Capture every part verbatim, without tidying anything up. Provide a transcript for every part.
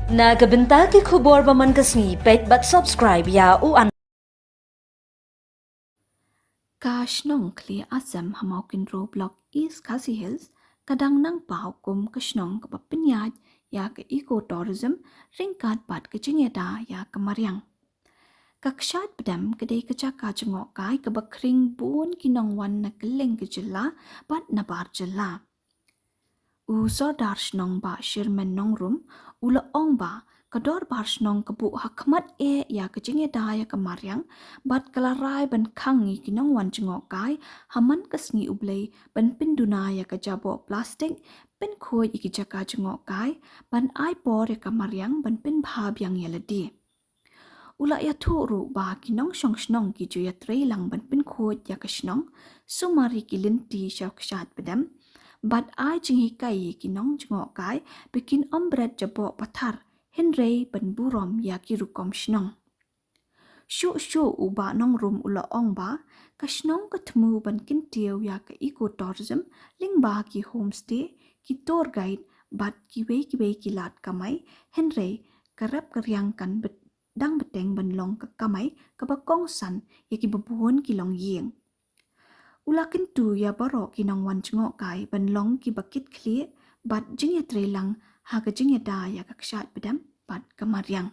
Na ka bynta ki khubor ba man ka sngi, peit bad subscribe ïa u an. Ka shnong Khlieh Asem ha Mawkynrew Block East Khasi Hills ka dang nang paw kum ka shnong kaba pynïaid ïa ka eco tourism ryngkat bad ka jingïada ïa ka mariang. Ka kshaid pdem ka dei ka jaka jngohkai kaba khring bun ki nongwan na kylleng ka jylla bad nabar jylla. U Sordar Shnong Bah Sherman Nongrum u la ong ba ka dorbar shnong ka buh ha khmat eh ïa ka jingïada ïa ka mariang bad ka la rai ban khang ïa ki nongwan jngohkai ha man ka sngi U Blei ban pynduna ïa ka jaboh plastik, pynkhuid ïa ki jaka jngohkai, ban ai por ïa ka mariang ban pynbha biang ïa lade. U la ïathuh ruh ba ki nongshong shnong ki ju ïatreilang ban pynkhuid ïa ka shnong, sumar ïa ki lynti sha ka kshaid pdem bad ai jinghikai ïa ki nongjngohkai ba kin ym bret jaboh pathar, hynrei ban burom ïa ki rukom shnong. Shuh shuh u Bah Nongrum u la ong ba ka shnong ka thmu ban kyntiew ïa ka eco tourism lyngba ki homestay, ki tour guide bad kiwei kiwei ki lad kamai, hynrei ka rep ka riang kan dang bteng ban long ka kamai kaba kongsan ïa kiba bun ki longïing. U la kyntu ïa baroh ki nongwan jngohkai ban long kiba kitkhlieh bad jingïatreilang ha ka jingïada ïa ka kshaid pdem bad ka mariang.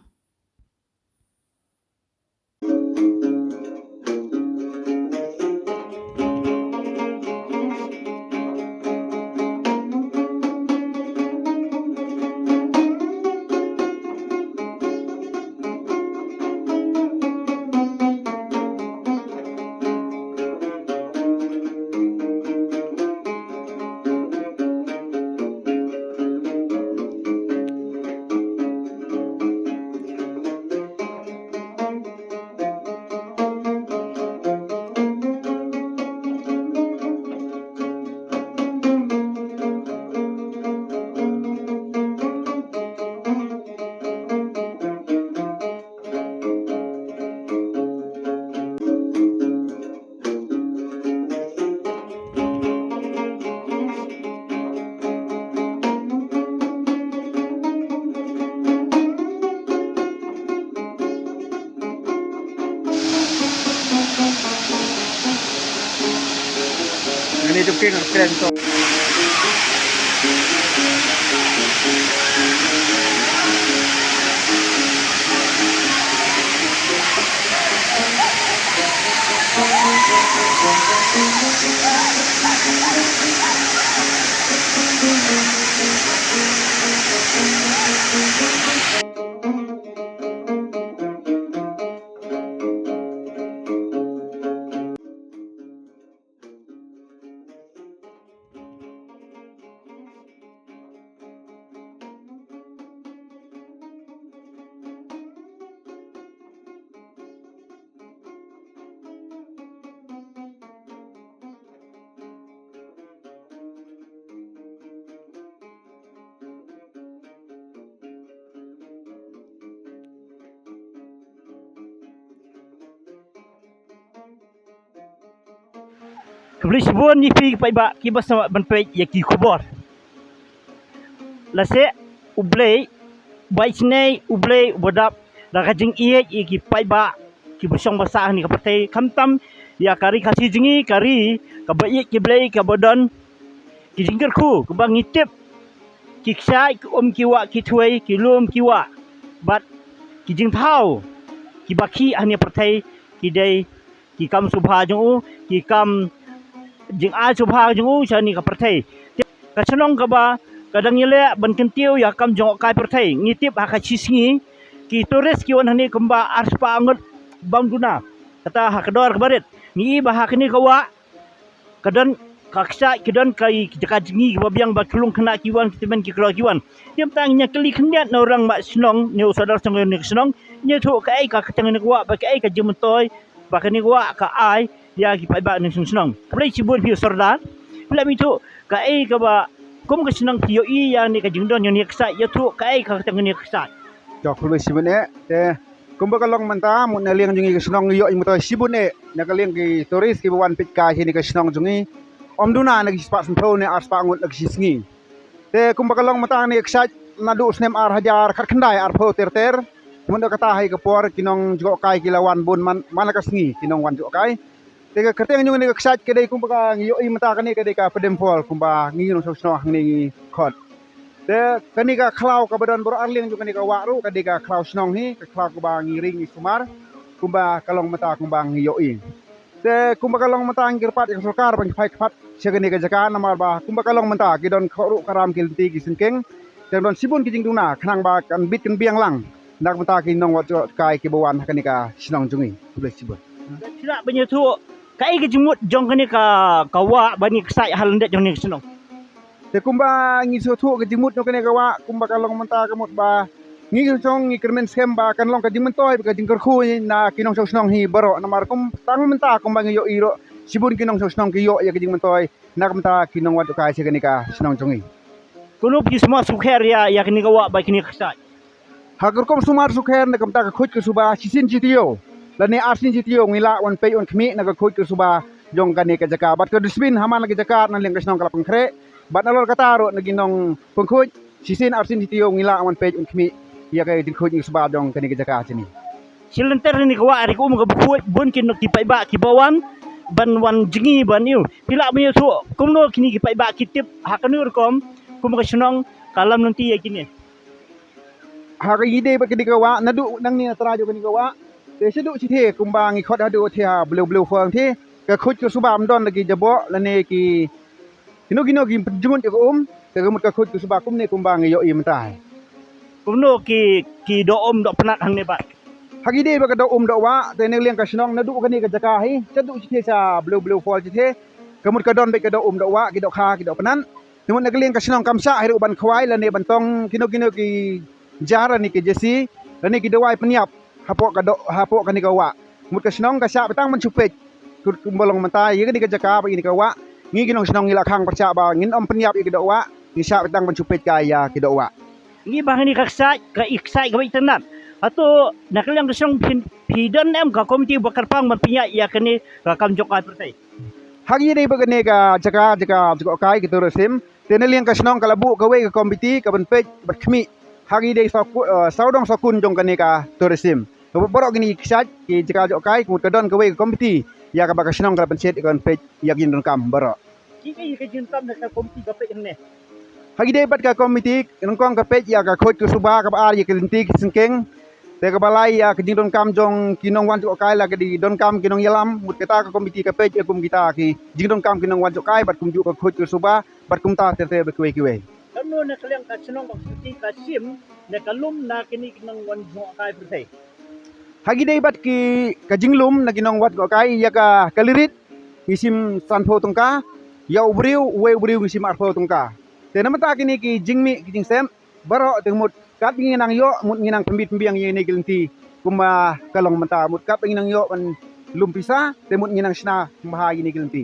Ini tu king kren tu. Khublei shibun ïa phi ki paidbah kiba sngewbha ban peit ïa ki khubor. Lashai U Blei, ba isynei U Blei uba dap da ka jingïeit ïa ki paidbah kiba shong ba sah ha kane ka pyrthei, khamtam ïa ka ri Khasi jong ngi, ka ri kaba ïeit ki Blei, kaba don ki jingkyrkhu, kaba ngi tip ki kshaid ki um ki wah, ki thwei ki lum ki wah, bad ki jingthaw kiba khih ha kane ka pyrthei ki dei ki kam sngewbha jong u, ki kam jingai sngewbha jong u sha kane ka pyrthei. Ka shnong kaba ka dang ïaleh ban kyntiew ïa ka kam jngohkai pyrthei. Ngi tip ha ka shi sngi ki tourist ki wan hangne kumba arspah ngut bym duna. Kata ha ka dor kaba rit. Ngi i ba ha kane ka wah ka don ka kshaid, ki don ka, ki jaka jngi kiba biang, ba ki lung khynnah ki wan, ki tymmen ki khlur ki wan. Te mynta ngin ïa kylli khyndiat na u rangbah shnong ne u sordar shnong ne ka shnong, ngin ïathuh kaei ka kyrteng kane ka wah, ba kaei ka jingmyntoi ba kane ka wah ka ai ïa ki paidbah ne shnong shnong. Khublei shibun phi u sordar. Phi lah ban ïathuh kaei kaba kum ka shnong phi ïohi ïa kane ka jingdon ïa kane ka kshaid, ïathuh kaei ka kyrteng kane ka kshaid. Jok khublei shibun eh. Te kumba ka long mynta, mut na liang jong ngi ka shnong ngi ïoh ïa mynta shibun eh na ka liang ki tourist kiba wan peit kai hi na ka shnong jong ngi. Ym duna na ki spah sanphew ne arspah ngut na ka shi sngi. Te kumba ka long mynta kane ka kshaid naduh snem ar hajar khatkhyndai arphew ter ter. Te mut na kata ha kane ka por ki nongjngohkai ki la wan bun man, man la ka sngi ki nongwan jngohkai. Te ka kyrteng jong kane ka kshaid ka dei kumba ka ngi ïohi mynta kane ka dei ka Pdeng Fall kumba ngi nongshong shnong hangne ngi khot. Te kane ka khlaw kaba don baroh arliang jong kane ka wah ruh ka dei ka khlaw shnong hi, ka khlaw kaba ngi ring ngi sumar kumba ka long mynta kumba ngi ïohi. Te kumba ka long mynta ngi kyrpad ïa ka sorkar ban phai kpat sha kane ka jaka namar ba kumba ka long mynta ki don khuid ruh ka ram ki lynti ki syngkien. Te don shibun ki jingduna khnang ba kan bit kan biang lang na ka bynta ki nongwad jngohkai kiba wan ha kane ka shnong jong ngi. Khublei shibun. Phi lah ban ïathuh kaei ka jingmut jong kane ka, ka wah bad kane ka kshaid ha lyndet jong kane ka shnong? Te kumba ngi sngewthuh ka jingmut jong kane ka wah kumba ka long mynta ka mut ba ngi ki nongshong ngi kyrmen skhem ba kan long ka jingmyntoi bad ka jingkyrkhu na ki nongshong shnong hi baroh namar kum tang mynta kumba ngi ïohi ruh shibun ki nongshong shnong ki ïoh ïa ka jingmyntoi na ka bynta ki nongwad jngohkai sha kane ka shnong jong ngi. Kumno phi sumar sukher ïa, ïa kane ka wah bad kane ka kshaid? Ha ka rukom sumar sukher na ka bynta ka khuid ka suba shisien shi taïew lane arsien shi taïew ngi lah wan peit wan khmih na ka khuid ka suba jong kane ka jaka bad ka dustbin ha man la ka jaka na liang ka shnong ka la pynkhreh bad nalor kata ruh na ki nongpynkhuid shisien arsien shi taïew ngi lah wan peit wan khmih ïa ka jingkhuid ka suba jong kane ka jaka shane. Shi lynter kane ka wah ka dei ka um kaba khuid bun ki, ki paidbah kiba wan ban wan jngi ban ïoh. Phi lah ban ïathuh kumno kine ki paidbah ki tip ha kano ka rukom kum ka shnong ka lam lynti ïa kine? Ha ka ïadei bad kane ka wah naduh nangne na trai jong kane ka wah te shaduh shathie kumba ngi khot haduh te ha Blue Blue Fall te ka khuid ka suba ym don la ki jaboh lane ki kino kino ki pynjngut ïa ka um te ka mut ka khuid ka suba kumne kumba ngi ïohi mynta. Kumno ki, ki doh um doh pnat hangne bad? Ha ki dei bad ka doh um doh wah te na liang ka shnong naduh kane ka jaka hi shaduh shathie sha Blue Blue Fall shathie ka mut ka don bad ka doh um doh wah ki doh kha ki doh pnat. Te mut na ka liang ka shnong kam shah hi ruh ban khwai lane ban tong kino kino ki jar lane ki jesi lane ki dawai pynïap hapoh ka doh, hapoh kane ka wah. Mut ka shnong ka shah beit tang ban shu peit. Kut kumba long mynta ïa kane ka jaka bad ïa kane ka wah ngi ki nongshnong ngi la khang pyrshah ba ngin ym pynïap ïa ki doh wah, ngi shah beit tang ban shu peit ka ïa ki doh wah. Ngi ba kane ka kshaid ka i kshaid kaba itynnad. Hato na ka liang ka shnong phi, phi don em ka komiti ba kyrpang ban pynïaid ïa kane ka kam jngohkai pyrthei? Ha ki dei bad kane ka jaka, jaka jngohkai ki tourism. Te na liang ka shnong ka la buh kawei ka komiti ka ban peit bad khmih ha ki dei saw ku-, eh, sawdong sawkun jong kane ka tourism. Ka baroh kine ki kshaid ki jaka jngohkai ka mut ka don kawei ka komiti ïa kaba ka shnong ka la pynshit ka ban peit ïa ki jingdonkam baroh. Ki, ki, ki jingdonkam na ka komiti ka peit hangne? Ha ki dei bad ka komiti nyngkong ka peit ïa ka khuid ka suba, kaba ar ïa ki lynti ki syngkien. Te kaba lai ïa ka jingdonkam jong ki nongwan jngohkai la ka dei donkam ki nongïalam, mut kata ka komiti ka peit ïa kum kita ki jingdonkam ki nongwan jngohkai bad kumjuh ka khuid ka suba bad kumta ter ter bad kiwei kiwei. Kano na ka liang ka shnong bad ka shim na ka lum na kine ki nongwan jngohkai pyrthei? Ha ki dei bad ki ka jinglum na ki nongwan jngohkai ïa ka kali rit ngi shim sanphew tyngka, ïa u briew, uwei u briew ngi shim arphew tyngka. Te na mynta kine ki jingmih ki jingsep baroh te mut kat ngi nang ïoh mut ngi nang pynbit pynbiang ïa kine ki lynti. Kumba ka long mynta mut kat ngi nang ïoh ban lum pisa te mut ngi nang shna kumba ha ïa kine ki lynti.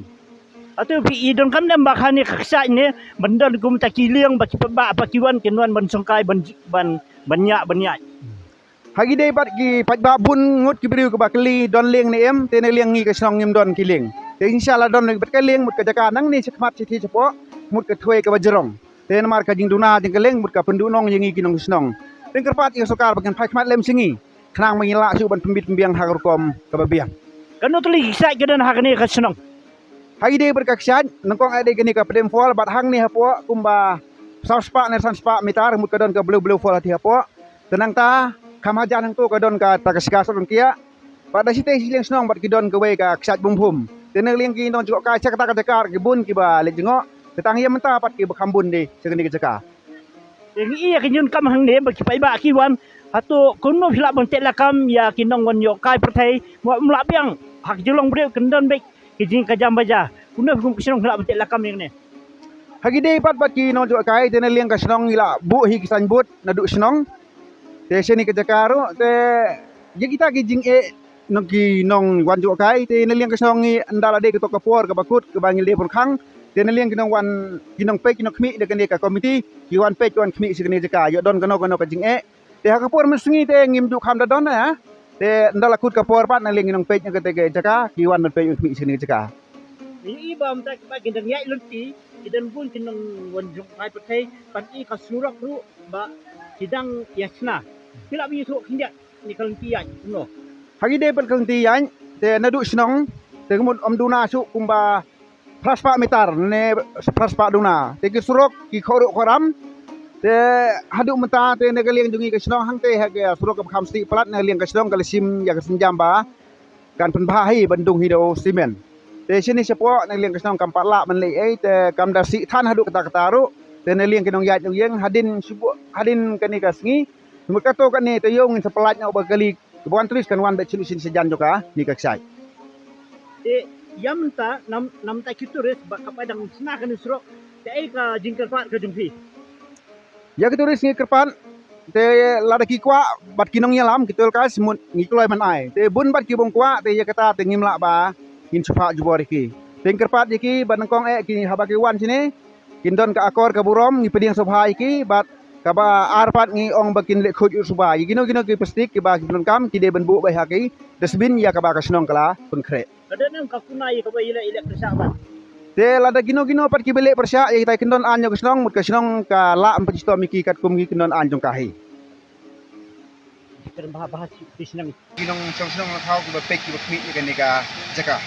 Hato phi i donkam ne em ba kane ka kshaid ne ban don kumta ki lieng ba ki paidbah ba ki wan kin wan ban shongkai ban, ban, ban ïa, ban ïa. Ha ki dei bad ki paidbah bun ngut ki briew kiba kylli don lieng ne em, te na liang ngi ka shnong ngim don ki lieng. Te inshallah don bad ka lieng mut ka jaka nangne shakhmat shathie shapoh mut ka thwei kaba jrong. Te namar ka jingduna jong ka lieng mut ka pynduhnong ïa ngi ki nongshnong. Te kyrpad ïa ka sorkar ba kan phai khmat lem sha ngi khnang ba ngin lah shuh ban pynbit pynbiang ha ka rukom kaba biang. Kano tylli ki kshaid ka don ha kane ka shnong? Ha ki dei bad ka kshaid nyngkong eh dei kane ka Pdeng Fall bad hangne hapoh kumba saw spah ne san spah meter mut ka don ka Blue Blue Fall ha ti hapoh. Te nangta kham hajan hangto ka don kata ka shka Sohryngkiah. Bad da shiteng shiliang shnong bad ki don kawei ka kshaid Bumphum. Te na liang ki nongjngohkai sha kata ka jaka ki bun kiba leit jngoh. Te tang ïa mynta pat kiba kham bun de sha kane ka jaka. Te ngi ïa ki jingdonkam hangne ba ki paidbah ki wan. Hato kumno phi lah ban teh lakam ïa ki nongwan jngohkai pyrthei ba ym lah biang ha ka jinglong briew kin don beit ki jingkajam baja. Kumno phi kum ka shnong phi lah ban teh lakam ïa kane? Ha ki dei pat bad ki nongjngohkai te na liang ka shnong ngi la buh hi ki signboard naduh shnong. Te shane ka jaka ruh te ïa kita ki jingeh nong ki nongwan jngohkai te na liang ka shnong ngi ynda la dei kato ka por kaba kut kaba ngi la dei pyrkhang. Te na liang ki nongwan ki nongpeit ki nongkhmih da kane ka komiti ki wan peit wan khmih sha kane ka jaka ïoh don kano kano ka jingeh. Te ha ka por mynsngi te ngim ju kham da don eh. Te ynda la kut ka por pat na liang ki nongpeit na kata ka jaka ki wan ban peit wan khmih sha kane ka jaka. Ngi i ba mynta kiba ki dang ïaid lynti Ki don bun ki nongwan jong ka pyrthei, pat i ka surok ruh ba ki dang ïa shna. Ki lah ban ïathuh khyndiat ne ka lynti ïaid kumno? Ha ki dei pat ka lynti ïaid, te naduh shnong te ka mut ym duna shuh kumba phra spah meter ne phra spah duna. Te ki surok ki khot ruh khot ram. Te haduh mynta te na ka liang jong ngi ka shnong hangte ha ka surok kaba kham sdih palat, na ka liang ka shnong ka la shim ïa ka sienjam ba kan pynbha hi ban dung hi da u simen. Te shini shapoh na ka liang ka shnong kam pat lah ban leh ei, te kam da sdih than haduh katta katta ruh. Te na ka liang ki nongïaid nongïeng hadien shu buh hadien kane ka sngi, mut kato kane te ïoh ngin sa pyllait noh ba ka kali kaba wan tourist kan wan beit sha sini sha jan jong kane ka kshaid. Te ïa mynta, na mynta ki tourist ba kaba dang shna kane ka surok, te ei ka jingkyrpad ka jong phi? Ïa ki tourist ngi kyrpad, te lada ki kwah bad ki nongïalam, ki tour guide, mut ngi kloi ban ai. Te bun bad ki bym kwah, te ïa kata te ngim lah ba ngin shu phah jubor ïa ki. Te ngi kyrpad ïa ki ba nyngkong eh ki haba ki wan shane kin don ka akor ka burom, ngi pdiang sngewbha ïa ki, bad kaba ar pat ngi ong ba kin leh khuid u suba. Ïa kino kino ki plastik kiba ki donkam ki dei ban buh beit ha ki dustbin ïa kaba ka shnong ka la pynkhreh. Ka don em ka kuna ïa kaba ïaleh ïaleh pyrshah bad. Te lada kino kino pat kiba leh pyrshah ïa kita ki kyndon aiñ jong ka shnong, mut ka shnong ka lah ban pynshitom ïa ki katkum ki kyndon aiñ jong ka hi. Kren bha bha shi shnong. Ki nongshong shnong la thaw kiba peit kiba khmih ïa kane ka jaka.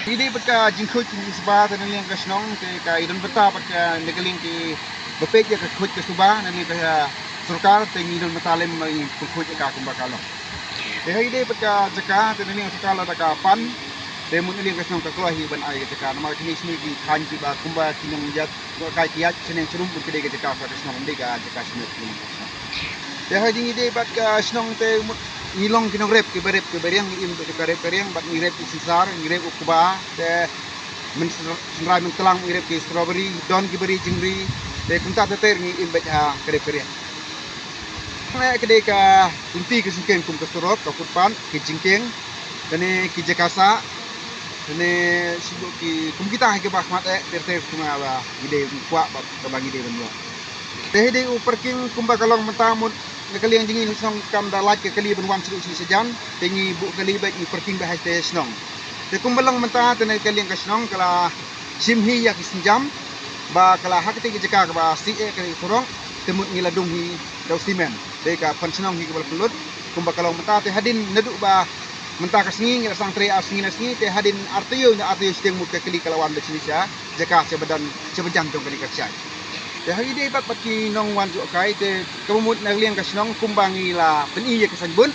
Ki dei bad ka jingkhuid jingsuba te na liang ka shnong, te ka i don bynta bad ka na ka liang kiba peit ïa ka khuid ka suba na liang ka sorkar, te ngi don bynta lem ba ngi pynkhuid ïa ka kumba ka long. Te ha i dei bad ka jaka te na liang sorkar lada ka pan, te mut na liang ka shnong ka kloi hi ban ai ka jaka. Namar kine shane ki thaiñ kiba kumba ki nongjat, ko kai ki ïaid shnong sharum, mut ka dei ka jaka ka shnong, dei ka jaka shnong. Te ha jingïadei bad ka shnong te mut ngi long ki nongrep kiba rep kiba riang, ngi im bad ka rep ka riang, bad ngi rep ki shisar, ngi rep u kba, te mynshynrai myntlang ngi rep ki strawberry, don kiba ri jingri, te kumta ter ter ngi im bad ha ka rep ka riang. Ne ka dei ka lynti ka jingkieng kum ka surok, ka footpath, ki jingkieng, kane ki jaka sah, kane shu ki kum kita ha kiba khmat eh ter ter kumba ngi dei kwah bad kaba ngi dei ban ïoh. Te hi dei u parking kumba ka long mynta mut na ka liang jong ngi shnong kam da lait ka kali ban wan sha sha jan, te ngi buh kali bad ngi parking bad ha te shnong. Te kumba long mynta te na ka liang ka shnong ka la shim hi ïa ki sienjam ba ka la ha kata ki jaka kaba sdih eh ka surok, te mut ngi la dung hi da u simen. Dei ka phan shnong hi kaba la pynlut kumba ka long mynta, te hadien naduh ba mynta ka sngi ngi la sdang trei ar sngi na sngi, te hadien ar taïew na ar taïew shiteng mut ka kali ka la wan da shini sha jaka sha ba don sha ba jan jong kane ka kshaid. Te ha i dei bad bad ki nongwan jngohkai, te kaba mut na ka liang ka shnong kumba ngi la pyni ïa ka signboard,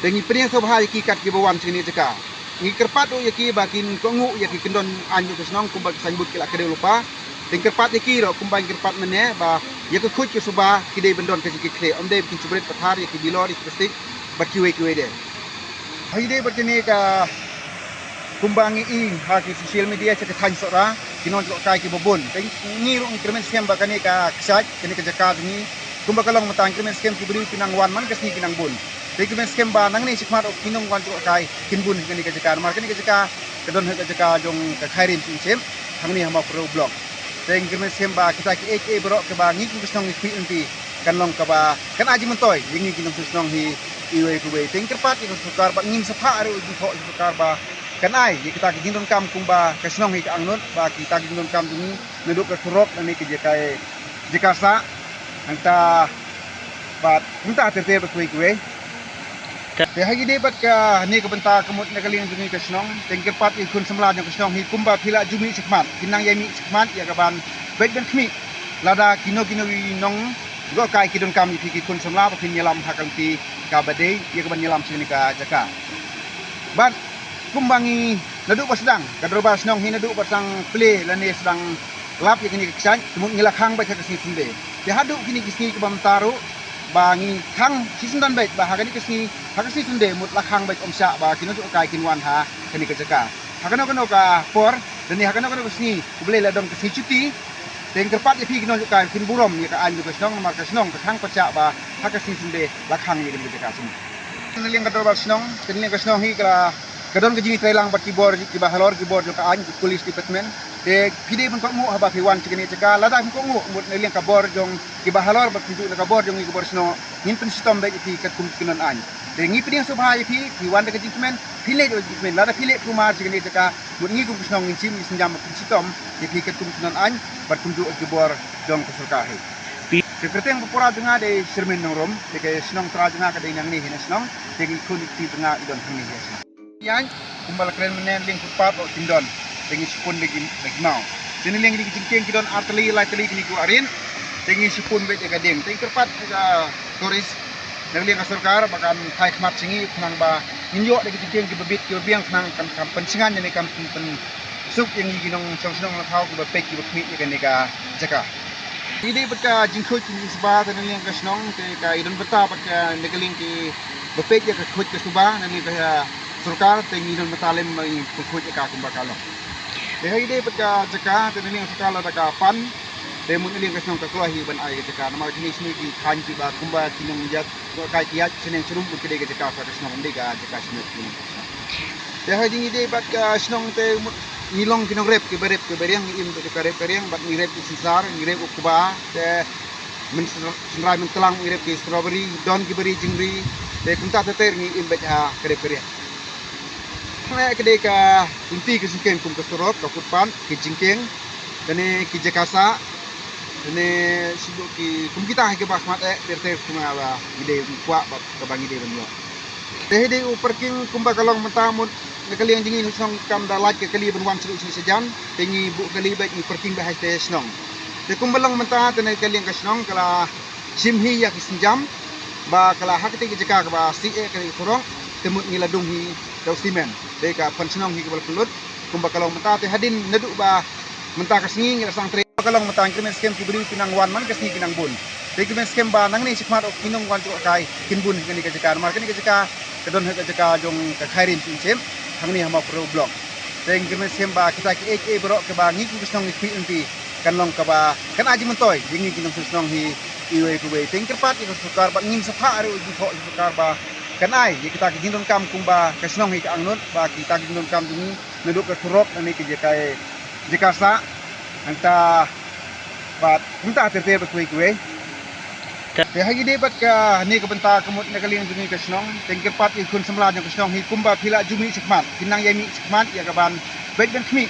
te ngi pdiang sngewbha ïa ki kat kiba wan sha kane ka jaka. Ngi kyrpad ruh ïa ki ba kin kohnguh ïa ki kyndon aiñ jong ka shnong kumba ki signboard ki la kdew lypa. Te ngi kyrpad ïa ki ruh kumba ngi kyrpad mynne ba ïa ka khuid ka suba ki dei ban don ka jingkitkhlieh, ym dei ba kin shu bret pathar ïa ki bilor ïa ki plastik bad kiwei kiwei de. Ha i dei bad kane ka kumba ngi i ha ki social media sha ki thaiñ Sohra, ki nongjngohkai kiba bun. Te ngi ruh ngi kyrmen skhem ba kane ka kshaid, kane ka jaka jong ngi kumba ka long mynta ngi kyrmen skhem ki briew ki nang wan man ka sngi ki nang bun. Te ngi kyrmen skhem ba nangne shakhmat ruh ki nongwan jngohkai kin bun ha kane ka jaka, namar kane ka jaka ka don ha ka jaka jong ka Khyrim Township, hangne ha Mawkyrwat Block. Te ngi kyrmen skhem ba kita kiei kiei baroh kiba ngi kum ka shnong ngi khmih lynti kan long kaba kan ai jingmyntoi ïa ngi ki nongshong shnong hi iwei pa iwei. Te ngi kyrpad ïa ka sorkar bad ngin sa phah ruh jingthoh ïa ka sorkar ba kan ai ïa kita ki jingdonkam kumba ka shnong hi ka angnud, ba kita ki jingdonkam jong ngi naduh ka surok lane ki jaka, jaka sah, hangta bad hangta ter ter bad kiwei kiwei. Te ha i dei bad kane ka bynta ka mut na ka liang jong ngi ka shnong, te ngi kyrpad ïa ki khun samla jong ka shnong hi kumba phi la ju mih shakhmat, kin nang ïa mih shakhmat ïa kaban beit ban khmih lada kino kino ki nongjngohkai ki donkam ïa phi ki khun samla ba phin ïalam ha ka lynti kaba dei ïa kaban ïalam sha kane ka jaka. Bad kumba ngi naduh ba sdang ka dorbar shnong hi, naduh ba sdang plie lane sdang lap ïa kine ki kshaid, te mut ngi la khang beit ha ka sngi Sunday. Te haduh kine ki sngi kiba mynta ruh ba ngi khang shisyndon beit ba ha kane ka sngi, ha ka sngi Sunday mut la khang beit, ym shah ba ki nongshong kai kin wan ha kane ka jaka. Ha kano kano ka por lane ha kano kano ka sngi U Blei la don ka sngi chuti, te ngi kyrpad ïa phi ki nongshong kai kin burom ïa ka aiñ jong ka shnong, namar ka shnong ka khang pyrshah ba ha ka sngi Sunday la khang ïa kane ka jaka shnong. Na liang ka dorbar shnong, na liang ka shnong hi ka la ka don ka jingïatreilang bad ki bor kiba halor, ki bor jong ka aiñ, ki police department. Te phi dei ban kohnguh haba phi wan sha kane ka jaka, lada phi kohnguh mut na liang ka bor jong kiba halor bad kumjuh na ka bor jong ngi ka bor shnong, ngin pynshitom beit ïa phi katkum ki kyndon aiñ. Te ngi pdiang sngewbha ïa phi, phi wan da ka jingkmen, phi leh da ka jingkmen, lada phi leh kulmar jong kane ka jaka, mut ngi kum ka shnong ngin shim ïa ka sienjam bad pynchitom ïa phi katkum ki nongaiñ bad kumjuh ïa ki bor jong ka sorkar hi. Te ka kyrteng ba pura jong nga dei Shermin Nongrum, te ka shnong trai jong nga ka dei nangne hi na shnong, te ki khun ki kti jong nga ki don hangne hi na shnong. Ïa, kumba la kren mynne, liang footpath ruh kin don, te ngi shu pun da ki, da ki maw. Te na liang ki jingkieng ki don ar tylli lai tylli kine ki wah rit, te ngi shu pun beit da ka dieng. Te ngi kyrpad ïa ka tourist na liang ka sorkar ba kan phai khmat sha ngi khnang ba ngin ïoh da ki jingkieng kiba bit kiba biang khnang kan, kan pynsngan ïa ne kan pyn, pynsuk ïa ngi ki nongshong shnong nongthaw kiba peit kiba khmih ïa kane ka jaka. Ngi dei bad ka jingkhuid ka jingsuba te na liang ka shnong, te ka i don bynta bad ka na ka liang kiba peit ïa ka khuid ka suba na liang ka, ah, sorkar, te ngi don bynta lem ba ngi pynkhuid ïa ka kumba ka long. Te ha i dei bad ka jaka te na liang sorkar lada ka pan, te mut na liang ka shnong ka kloi hi ban ai ka jaka. Namar kine ki sngi ki thaiñ kiba kumba ki nongïaid, ko kai ki ïaid shaneng sharum, mut ki dei ka jaka sa ka shnong, ym dei ka jaka shnong. Te ha jingïadei bad ka shnong te mut ngi long ki nongrep kiba rep kiba riang, ngi im bad ka rep ka riang, bad ngi rep ki synsar, ngi rep u kba, te mynsynrai myntlang ngi rep ki strawberry, don kiba ri jingri, te kumta ter ter ngi im bad ha ka rep ka riang. Kane ka dei ka lynti ka jingkieng kum ka surok, ka footpath, ki jingkieng, kane ki jaka sah, kane shu ki kum kita hi kiba khmat eh ter ter kumba ngi dei kwah bad kaba ngi dei ban ïoh. Te hi dei u parking kumba ka long mynta mut na ka liang jong ngi shnong kam da lait ka kali ban wan sha sha jan, te ngi buh kali bad ngi parking bad ha te shnong. Te kumba long mynta te na ka liang ka shnong ka la shim hi ïa ki sienjam ba ka la ha kata ka jaka kaba sih eh ka surok, te mut ngi la dung hi da u simen. Dei ka pyn shnong hi kaba la pynlut kumba ka long mynta, te hadien naduh ba mynta ka sngi ngi la sdang trei. Ka long mynta ngi kyrmen skhem ki briew ki nang wan man ka sngi ki nang bun. Te ngi kyrmen skhem ba nangne shakhmat ruh ki nongwan jngohkai kin bun ha kane ka jaka. Namar kane ka jaka ka don ha ka jaka jong ka Khyrim Township, hangne ha Mawkyrwat Block. Te ngi kyrmen skhem ba kita kiei kiei baroh kiba ngi kum ka shnong ngi khmih lynti kan long kaba kan ai jingmyntoi ïa ngi ki nongshong shnong hi iwei pa iwei. Te ngi kyrpad ïa ka sorkar bad ngin sa phah ruh ïa ka sorkar ba kan ai ïa kita ki jingdonkam kumba ka shnong hi ka angnud, ba kita ki jingdonkam jong ngi naduh ka surok lane ka jaka, jaka sah, nangta bad kumta ter ter bad kiwei kiwei. Te ha ngi dei bad kane ka bynta ka mut na ka liang jong ngi ka shnong, te ngi kyrpad ïa ki khun samla jong ka shnong hi kumba phi la ju mih shakhmat, phin nang ïa mih shakhmat ïa kaban beit ban khmih.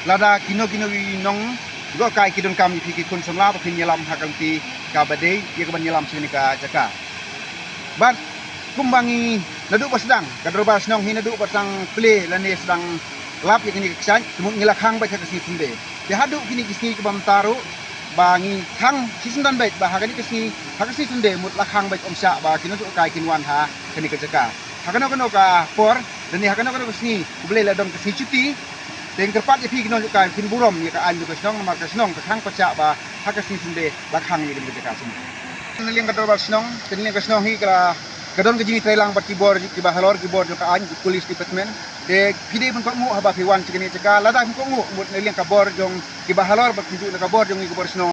Lada kino kino ki nongjngohkai ki donkam ïa phi ki khun samla ba phin ïalam ha ka lynti kaba dei ïa kaban ïalam sha kane ka jaka. Bad kumba ngi naduh ba sdang ka dorbar shnong hi, naduh ba sdang plie lane sdang lap ïa kine ki kshaid, te mut ngi la khang beit ha ka sngi Sunday. Te haduh kine ki sngi kiba mynta ruh ba ngi khang shisyndon beit ba ha kane ka sngi, ha ka sngi Sunday mut la khang beit, ym shah ba ki nongshong shnong kin wan ha kane ka jaka. Ha kano kano ka por lane ha kano kano ka sngi U Blei la don ka sngi chuti, te ngi kyrpad ïa phi ki nongshong shnong phin burom ïa ka aiñ jong ka shnong, namar ka shnong ka khang pyrshah ba ha ka sngi Sunday ba khang ïa kane ka jaka shnong. Na liang ka dorbar shnong, na liang ka shnong hi ka la, ka don ka jingïatreilang bad ki bor kiba halor, ki bor jong ka aiñ, ki police department. Te phi dei ban kohnguh haba phi wan sha kane ka jaka, lada phim kohnguh mut na liang ka bor jong kiba halor bad kumjuh na ka bor jong ngi ka bor shnong.